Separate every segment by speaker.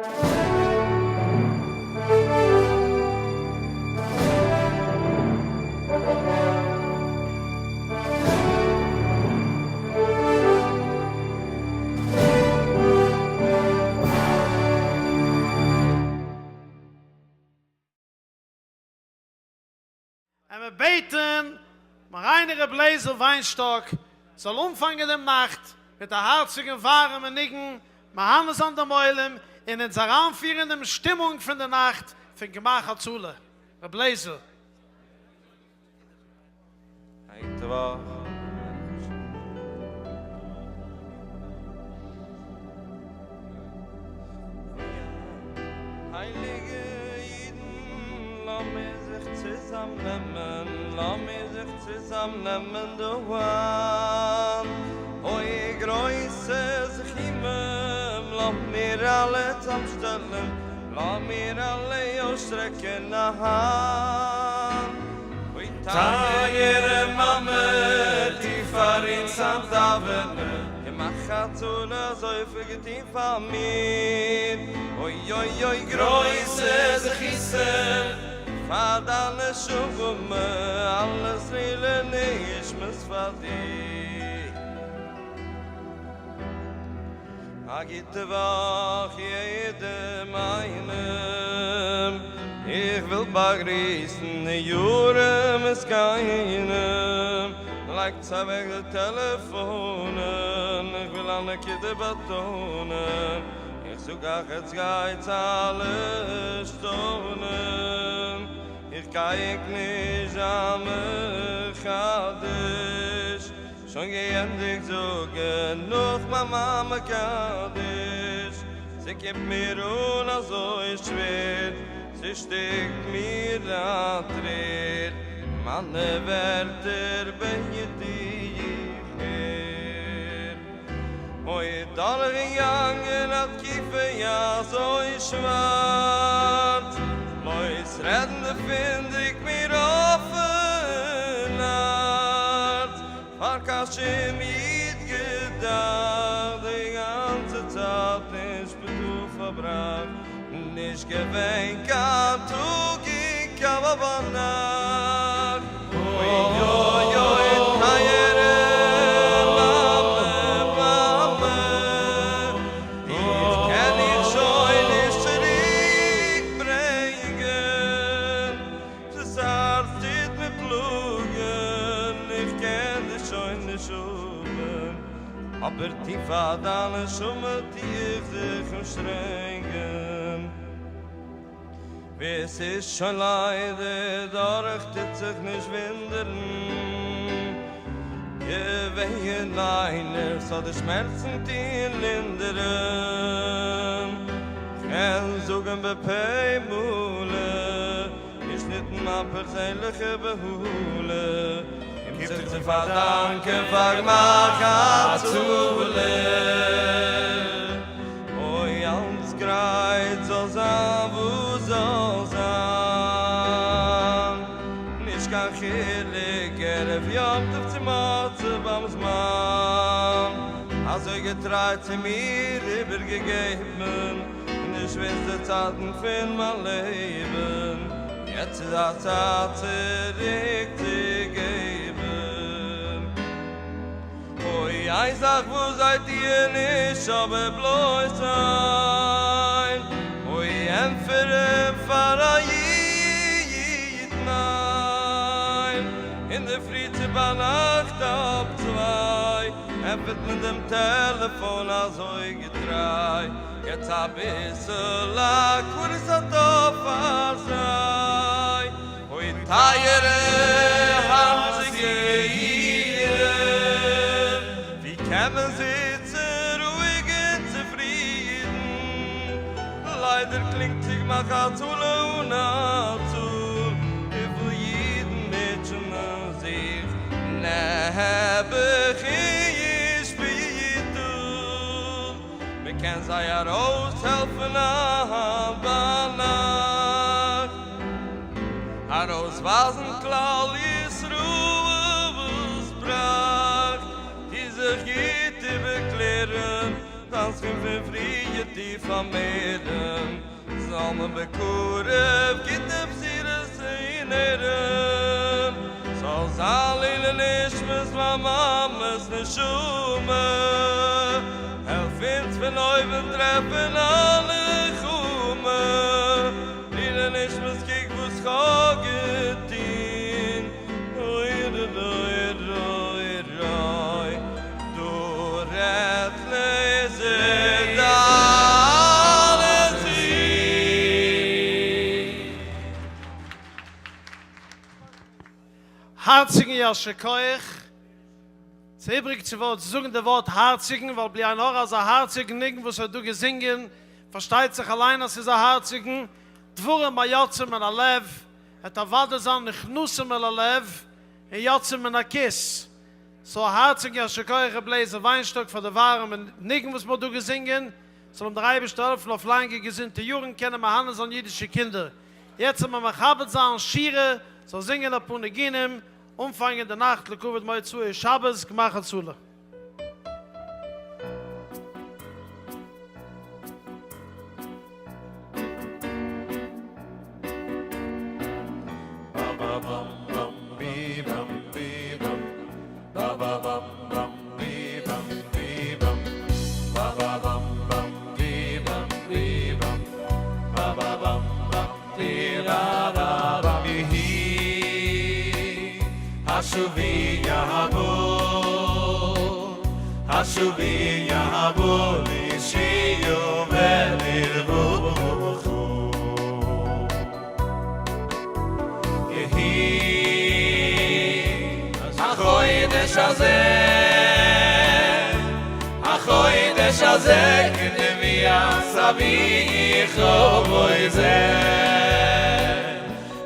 Speaker 1: און מיר בעטן מורינו ר' לייזער וויינשטאק זאל אנפאנגען דעם נאכט מיט א הארציגן ווארעמען ניגון, מהנה זיין דעם עולם און אונז אריינפירן אין דעם שטימונג פון די נאכט פון גמח הצלה. ר' לייזער.
Speaker 2: א גוטע וואך. הייליגע אידן לאמיר זיך צוזאמנעמען, לאמיר זיך צוזאמנעמען דא היינט, אוי גרויסע זכימים, לאמיר אלע צאמשטעלן, לאמיר אלע אויסשטרעקן א האנט. אוי טייערע מאמע, טו פאר אונז היינט דאווענען, און מאך הצלה אזויפיל געטון פאר מיר, אוי אוי אוי גרויסע זכותים פאר דיין נשמה, אלעס לעילוי נשמת פאר דיר. א גוטע וואך יעדעם איינעם, איך וויל באגריסן די יארן מסכנים, לייגטס אוועק די טעלעפאנען, איך וויל א נקודה באטאנען, איך זאג אייך עטס גייטס אלע שטוינען, איך גיי ענק נישט זיין מחדש. שוין געענדיגט זאגן נאך מיין מאמע קדיש, ס'קומט מיר אן אזוי שווער, ס'שטיקט מיר א טרער, מיינע ווערטער בעט איך הער. אוי דורכגעגאנגען א תקופה אזוי שווארץ, בלויז רעדן דערפון דריקט מיר אויפן הארץ, פאר קיין שום איד געדאכט, די גאנצע צייט אין שפיטאל פארבראכט, נישט געווען קיין טאג און קיין ביינאכט. אוי אוי אוי טייערע מאמע מאמע, דיך קען איך שוין נישט צוריק ברענגען, דאס הארץ טוט מיר פלאגן, איך קען דיך שוין נישט האבן, אבער טיף פאר דיין נשמה טו איך זיך אנשטרענגען. ווער ס'איז שוין ליידער דורך טוט זיך נישט ווינדערן, געווען איינער ס'זאל די שמערצן טוהן לינדערן, כ'קען זאגן בפה מלא, נישט ניתן מיין פערזענליכע בהלה, אים זיך צו פארדאנקען פאר גמח הצלה. אוי אלץ גרייט זאל זיין וואס זאל זיין, נישט קיין חילוק ערב יום טוב צו מוצאי ביים זמן, אזוי געטריי צו מיר איבערגעגעבן אין די שווערסטע צייטן פון מיין לעבן, יעצט איז א צייט צוריק צו געבן. אוי איין זאך וואס זיי טוען נישט אבער בלויז איין אוי ענטפערן פאר א איד ניין אינדערפרי צו ביינאכט האלב צוויי ענטפערט מען דעם טעלעפאן אזוי געטריי יעצט אביסל הכרת הטוב פאר זיי. אוי טייערע הארציגע אידן, ווי קען מען זיצן רואיג און צופרידן? ליידער קלינגט זיך מאך הצלה אן א צאל, וויפיל אידן מוטשענען זיך נעבעך אין שפיטאל, מען קען זיי ארויסהעלפן היינט ביינאכט. ארויסווייזן כלל ישראל'ס פראכט, טו זיך גוט איבערקלערן, דיין סכום פון פריער טו פארמערן. זאל מען בקרוב גוטע בשורות הערן, ס'זאל זיין לעילוי נשמת מיין מאמע'ס נשמה, העלף אונז פון אויבן טרעפן א נחמה, לעילוי נשמת קוק וואס כ'האב געטון, אוי אוי אוי אוי דא רעדט לעזער דיינע זין.
Speaker 1: הארציגן יישר כח. ס'איז איבריג צו ווארט זאגן די ווארט הארציגן, ווייל בלי עין הרע אזא הארציגן ניגון וואס ער האט דא געזינגען, פארשטייט זיך אליין אז ס'איז א הארציגן, דברים היוצאים מן הלב, העט אוודאי זיין נכנסים אל הלב און יוצאים מן הכיס. סאו א הארציגן יישר כח ר' לעזער וויינשטאק פאר די ווארעמע ניגון וואס מ'האט דא געזינגען, זאל אים דער אייבערשטער העלפן אויף לאנגע געזונטע יארן קענען מהנה זיין אידישע קינדער. יעצט זאל מען מכבד זיין שירה, זאל זינגען אפאר ניגונים, אנפאנגען די נאכט לכבוד מוצאי שבת גמח הצלה.
Speaker 2: יהי השובי יהבו השובי יהבו לישיו ולרבוכו יהי החודש הזה החודש הזה כנביאה סביך ובוי זה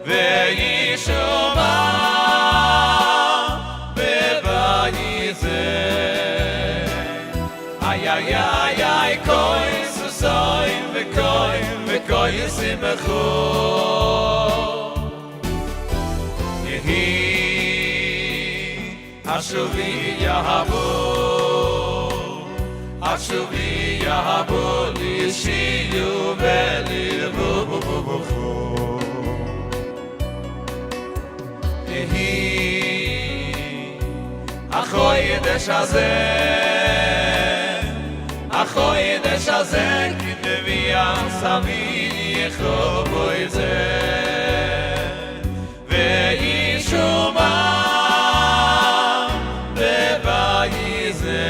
Speaker 2: וישמע בבית זה איי איי איי איי קוי סוסוין וקוי וקוי ישמחו יהי השובי יהבו השובי יהבו לישיו ולרבוכו יהי החודש הזה החודש הזה כנביאה סביך ובוי זה וישמע בבית זה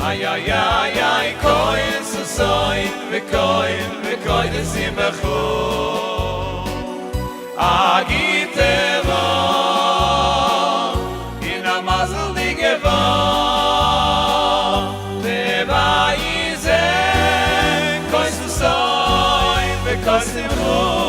Speaker 2: איי איי איי איי קוי סוסוין וקוי וקוי דשמחו א גוטע וואך און א מזל'דיגע וואך בבית זה קוי ששון וקול שמחה.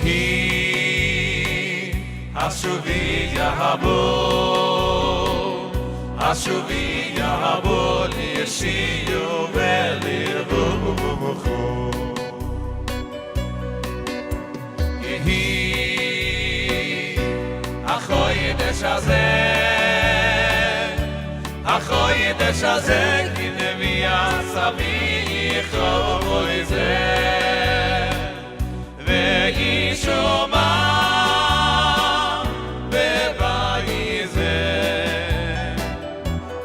Speaker 2: יהי השובי יהבו השובי יהבו לישיו ולרבוכו יהי החודש הזה החודש הזה כנביאה סביך ובוי זה וישמע בבית זה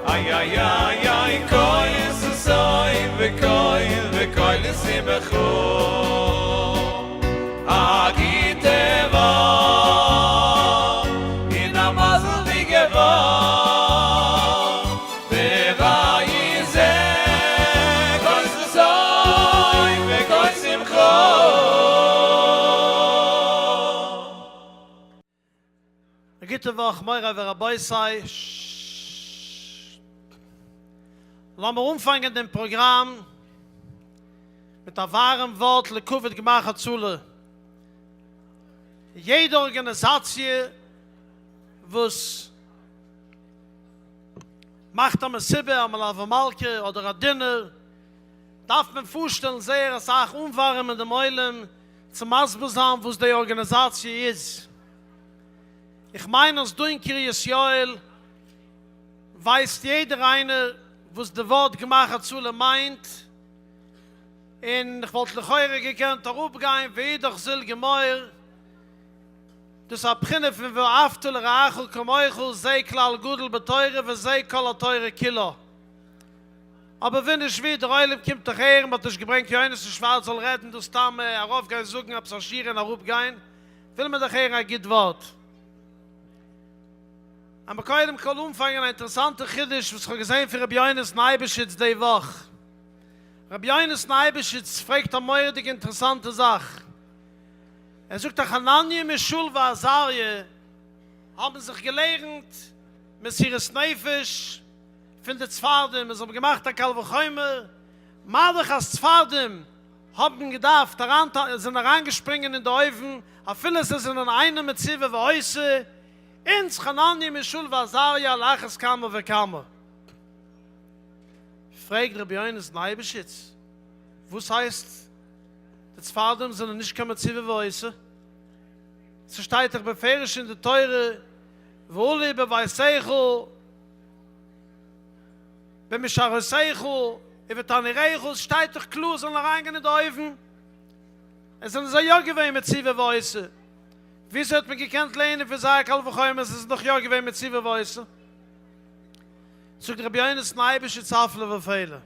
Speaker 2: איי איי איי איי קוי סוסוי וקוי וקוי לשמחו א גוטע וואך און א מזל'דיגע וואך בבית זה קוי סוסוי וקוי.
Speaker 1: גוטע וואך מורי ורבותי. לאמיר אנפאנגען דעם פראגראם מיט א ווארעם ווארט לכבוד גמח הצלה. יעדע ארגאניזאציע וואס מאכט א מסיבה, א מלוה מלכה אדער א דינער, דארף מען פארשטעלן זייער אסאך, אנווארעמען דעם עולם צו מסביר זיין וואס די ארגאניזאציע איז. איך מיין אז דא אין קרית יואל ווייסט יעדער איינער וואס די ווארט גמח הצלה מיינט, און איך וואלט לכאורה געקענט אראפגיין ואידך זיל גמור, דאס איז א בחינה פון ואהבת לרעך כמוך, זה כלל גדול בתורה וזה כל התורה כולה. אבער ווי נישט ווי, דער עולם קומט דאך הערן, מ'האט נישט געברענגט יונתן שווארץ זאל רעדן דא סתם ארויפגיין זאגן עפעס א שורה און אראפגיין, וויל מען דאך הערן א גוט ווארט. לאמיר קודם כל אנפאנגען א אינטערעסאנטע חידוש וואס כ'האב געזען פון רבי יונתן אייבעשיץ די וואך. רבי יונתן אייבעשיץ פרעגט א מורא'דיגע אינטערעסאנטע זאך. ער זאגט אז חנניה מישאל ועזריה האבן זיך געלערנט מסירות נפש פון די צפרדעים און זיי האבן געמאכט א קל וחומר, מה דאך אז צפרדעים האבן געדארפט אריין זענען אריינגעשפרינגען אין די אויוון אפילו זיי זענען אינם מצווה ועושה, אונז חנניה מישאל ועזריה על אחת כמה וכמה. פרעגט רבי יונתן אייבעשיץ, וואס הייסט די צפרדעים זענען נישט קיין מצווה ועושה? ס'שטייט דאך בפירוש אין די תורה ועלו בביתך במשארותיך ובתנוריך, ס'שטייט דאך קלאר זאלן אריינגיין אין די אויוון, עס זענען זיי יא געווען מצווה ועושה, וויאזוי האט מען געקענט לערנען פון זיי א קל וחומר זיי זענען דאך יא געווען מצווה ועושה? זאגט רבי יונתן אייבעשיץ הפלא ופלא,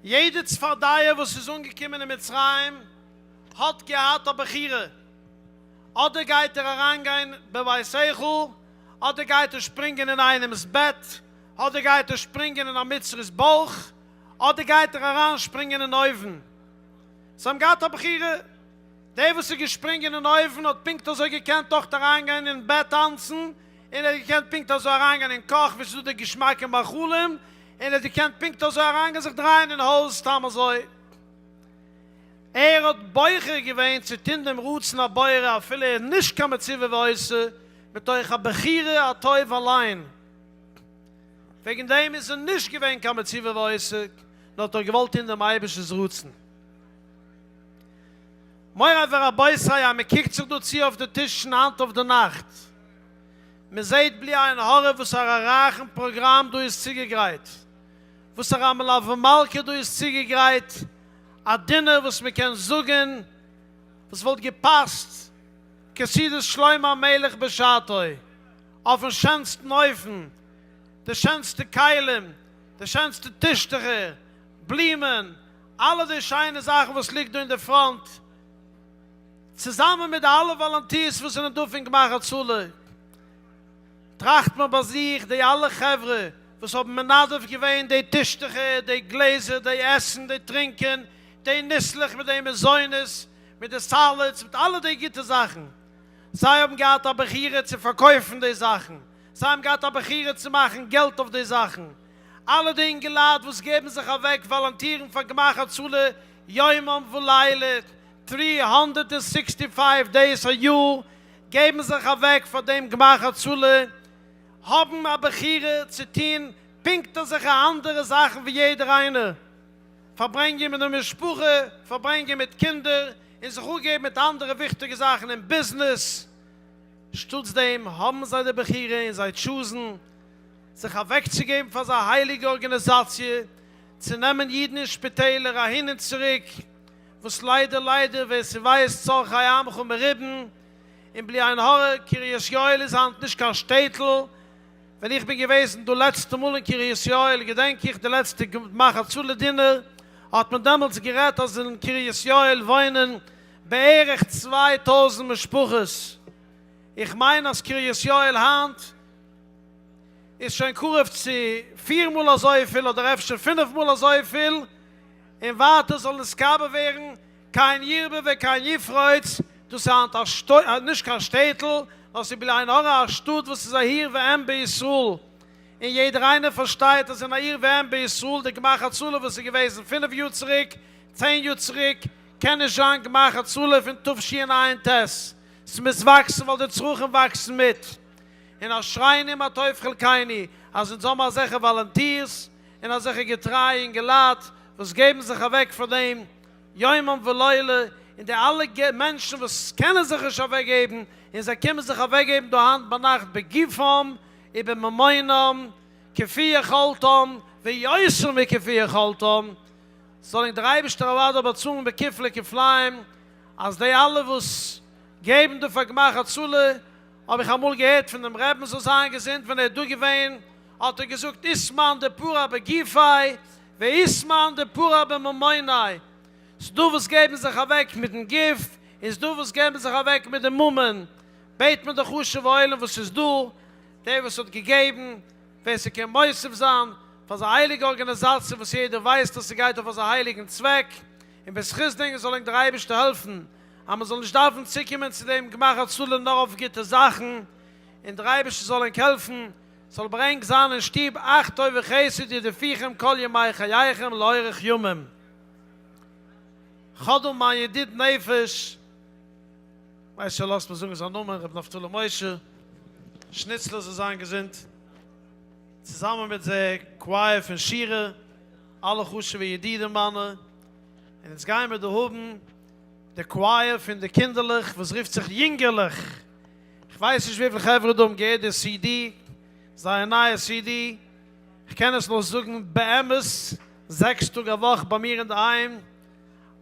Speaker 1: יעדע צפרדע וואס איז אנגעקומען אין מצרים האט געהאט א בחירה, אדער גייט ער אריינגיין בביתך, אדער גייט ער שפרינגען אין איינעמס בעט, אדער גייט ער שפרינגען אין א מצרי'ס בויך, אדער גייט ער אריינשפרינגען אין אויוון. זיי האבן געהאט א בחירה. דער וואס איז געשפרינגען אין אויוון האט פונקט אזוי געקענט אויך אריינגיין אין בעט טאנצן, און ער האט געקענט פונקט אזוי אריינגיין אין קאך וואו ס'איז דא די געשמאקע מאכלים, און ער האט געקענט פונקט אזוי אריינגיין זיך דרייען אין הויז סתם אזוי. ער האט בוחר געווען צו טון דעם רצון הבורא אפילו ער איז נישט קיין מצווה ועושה, מתוך הבחירה הטוב אליין. וועגן דעם איז ער נישט געווען קיין מצווה ועושה, נאר האט ער געוואלט טון דעם אייבערשטנ'ס רצון. מורי ורבותי, אז מען קוקט זיך דא צו אויף די טישן היינט אויף די נאכט, מען זעט בלי עין הרע וואסארא רייכן פראגראם דא איז צוגעגרייט, וואסארא מלוה מלכה דא איז צוגעגרייט, א דינער וואס מען קען זאגען וואס וואלט געפאסט כסעודת שלמה המלך בשעתו, אויפן שענסטן אופן, די שענסטע כלים, די שענסטע טישטעכער, בלומען, אלע די שיינע זאכן וואס ליגט דא אין די פראנט, צוזאמען מיט די אלע וואלונטירס וואס זענען דא פון גמח הצלה, טראכט מען ביי זיך, די אלע חברה וואס האבן מנדב געווען די טישטעכער, די גלעזער, די עסן, די טרינקען, די ניסלעך מיט די מזונות, מיט די סאלעדס, מיט אלע די גוטע זאכן, זיי האבן געהאט א בחירה צו פארקויפן די זאכן, זיי האבן געהאט א בחירה צו מאכן געלט אויף די זאכן, אלע די אינגעלייט וואס געבן זיך אוועק וואלאנטירן פאר גמח הצלה יומם ולילה, 365 days א יאר, געבן זיך אוועק פאר דעם גמח הצלה, האבן א בחירה צו טון פונקט אזעלכע אנדערע זאכן ווי יעדער איינער, פארברענגען מיט די משפחה, פארברענגען מיט קינדער, און זיך אפגעבן מיט אנדערע וויכטיגע זאכן אין ביזנעס. שטאטס דעם האבן זיי די בחירה און זיי טשוזן זיך אוועקצוגעבן פאר אזא הייליגע ארגאניזאציע, צו נעמען אידן אין שפיטעלער אהין און צוריק, וואס ליידער ליידער ווער ס'ווייסט צרכי עמך מרובין, און בלי עין הרע קרית יואל איז היינט נישט קיין שטעטל, ווען איך בין געוועזן דא לעצטע מאל אין קרית יואל געדענק איך די לעצטע גמח הצלה דינער האט מען דעמאלטס גערעדט אז אין קרית יואל וואוינען בערך 2000 משפחות, איך מיין אז קרית יואל היינט איז שוין קרוב צו פיר מאל אזויפיל אדער אפשר פינף מאל אזויפיל, און ווייטער זאל נתקבל ווערן כן ירבה וכן יפרוץ, דאס איז היינט א נישט קיין שטעטל, נאר ס'איז בלי עין הרע א שטאט וואס איז א עיר ואם בישראל, און יעדער איינער פארשטייט אז אין א עיר ואם בישראל די גמח הצלה וואס איז געוועזן פינף יאר צוריק, צען יאר צוריק, קען נישט זיין גמח הצלה פון תשע"ט, ס'מוז וואקסן ווייל די צרכים וואקסן מיט. און אשרינו מה טוב חלקינו אז אונז האבן אזעלכע volunteers און אזעלכע געטרייע אינגעלייט וואס געבן זיך אוועק פאר דעם יומם ולילה, און די אלע מענטשן וואס קענען זיך נישט אוועקגעבן און זיי קומען זיך אוועקגעבן דא היינט ביינאכט בגופם ובממונם כפי יכולתם ויותר מכפי יכולתם, זאל ענק דער אייבערשטער אוודאי באצאלן בכפלי כפליים אז די אלע וואס געבן דא פאר גמח הצלה. האב איך אמאל געהערט פון דעם רעבן זאל זיין געזונט ווען ער איז דא געווען האט ער געזאגט אית מאן דפרע בגופיה ואית מאן דפרע בממוניה, ס'דא וואס געבן זיך אוועק מיטן גוף און ס'דא וואס געבן זיך אוועק מיט די ממון, בעט מען די חשובע עולם וואס איז דא, דער וואס האט געגעבן, ווער ס'קען מוסיף זיין, פאר אזא הייליגע ארגאניזאציע וואס יעדער ווייסט אז ס'גייט אויף אזא הייליגן צוועק, און בזכות דעם זאל ענק דער אייבערשטער העלפן אז מען זאל נישט דארפן צוקומען צו דעם גמח הצלה נאר אויף גוטע זאכן, און דער אייבערשטער זאל ענק העלפן, ס'זאל ביי ענק זיין אין שטוב אך טוב וחסד ירדפוכם כל ימי חייכם לאורך ימים. כ'האב דא מיין ידיד נפש, כ'ווייס נישט לאזט מיר זאגן זיין נאמען, ר' נפתלי משה שניצלער זאל זיין געזונט, צוזאמען מיט די קווייער פון שירה, אלע חשוב'ע ידידים מיינע, און אונז גייען מיר דא האבן די קווייער פון די קינדערלעך וואס רופט זיך יונגערלעך, כ'ווייס נישט וויפיל חברה דא האבן געהערט די סי די, זייער נייע סי די, כ'קען עס נאר זאגן באמת, זעקס טאג א וואך ביי מיר אינדערהיים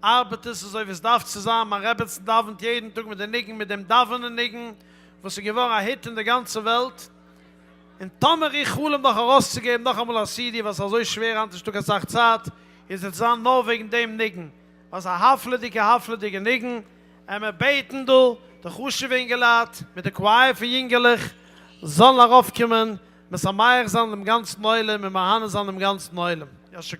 Speaker 1: ארבעט עס אזוי ווי עס דארף צו זיין, מיין רעבעצן דאווענט יעדן טאג מיט די ניגון, מיט דעם דאווענען ניגון וואס איז געווארן א hit אין די גאנצע וועלט, און טאמער איך חלום נאך ארויסצוגעבן נאכאמאל א סי די ווייל ס'איז אזוי שווער היינט נישטא קיין סאך צייט, איז עס זיין נאר וועגן דעם ניגון. וואס א הפלא'דיגע הפלא'דיגע ניגון, און מיר בעטן דא די חשוב'ע אינגעלייט מיט די קווייער פון יונגעלעך זאלן ארויפקומען משמח זיין דעם גאנצן עולם און מהנה זיין דעם גאנצן עולם. יישר.